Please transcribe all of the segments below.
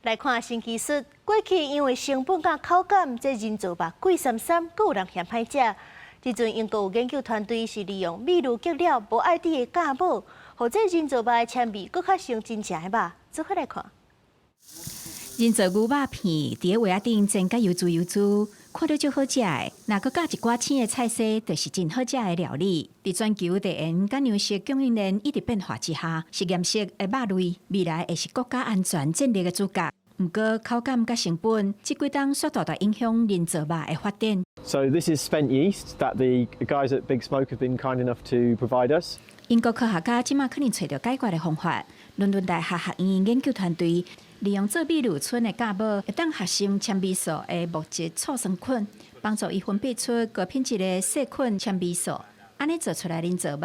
來看新技術，過去因為成本佮口感，這人造肉貴參參，閣有人嫌歹食。這陣英國有研究團隊是利用米滷激了無愛滴的酵母，予這人造肉的纖維閣較像真正的肉。做伙來看。人造牛肉片佇咧畫仔頂煎甲油滋油滋，看著足好食的。若閣加一寡青的菜絲，就是真好食的料理。佇全球地緣佮糧食供應鏈一直變化之下，實驗室的肉類未來會是國家安全戰略的主角。毋過口感佮成本，這幾冬煞大大影響人造肉的發展。 So this is spent yeast that the guys at Big Smoke have been kind enough to provide us. 英國科學家這馬可能揣著解決的方法。倫敦大學學院研究團隊利用做米滷賰的酵母，會當合成纖維素的木質醋酸菌，幫助伊分泌出高品質的細菌纖維素。按呢做出來人造肉，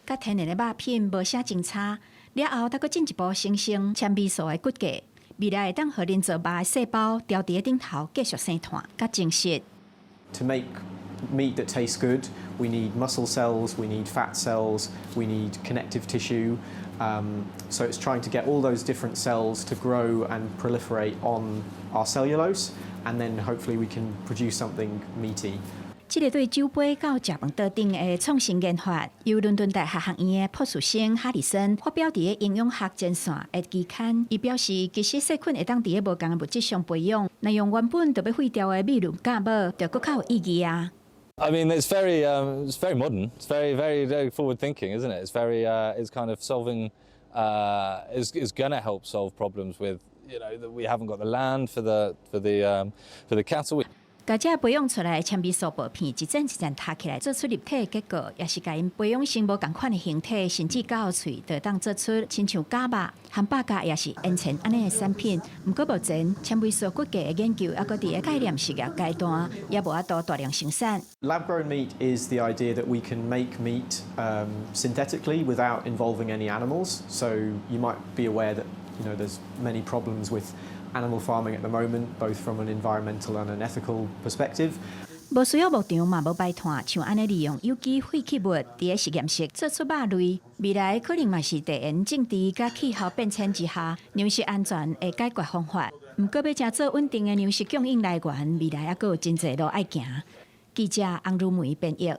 佮天然的肉品無啥真差。了後，閣閣進一步生成纖維素的骨架，未來會當予人造肉的細胞牢佇咧頂頭繼續生炭，佮證實。 To make meat that tastes good, we need muscle cells, we need fat cells, we need connective tissue. So it's trying to get all those different cells to grow and proliferate on our cellulose, and then hopefully we can produce something meaty. 這个對酒杯到食飯桌頂的創新研發，由倫敦大學學院的博士生哈里森發表佇咧營養學前線的期刊。伊表示，其實細菌會當佇咧無仝的物質上培養，若用原本就欲廢掉的米滷酵母，就閣較有意義啊。 I mean, it's very modern. It's very, very, very forward thinking, isn't it? It's kind of solving, is going to help solve problems with that we haven't got the land for the cattle. 共這培養出來的纖維素薄片，一層一層疊起來，做出立體的結構，也是共𪜶培養成無仝款的形體，甚至咬喙，就會當做出親像絞肉、漢堡夾，抑是煙腸按呢的產品。毋過目前纖維素骨架的研究猶閣佇咧概念實驗階段，也無法度大量生產。 Lab grown meat is the idea that we can make meat synthetically without involving any animals. So you might be aware that there's many problems with animal farming at the moment, both from an environmental and an ethical perspective. 無需要牧場嘛無排碳，像按呢利用有機廢棄物佇咧實驗室做出肉類，未來可能嘛是地緣政治佮氣候變遷之下糧食安全的解決方法。毋過欲成做穩定的糧食供應來源，未來猶閣有真濟路愛行。記者洪如梅編譯。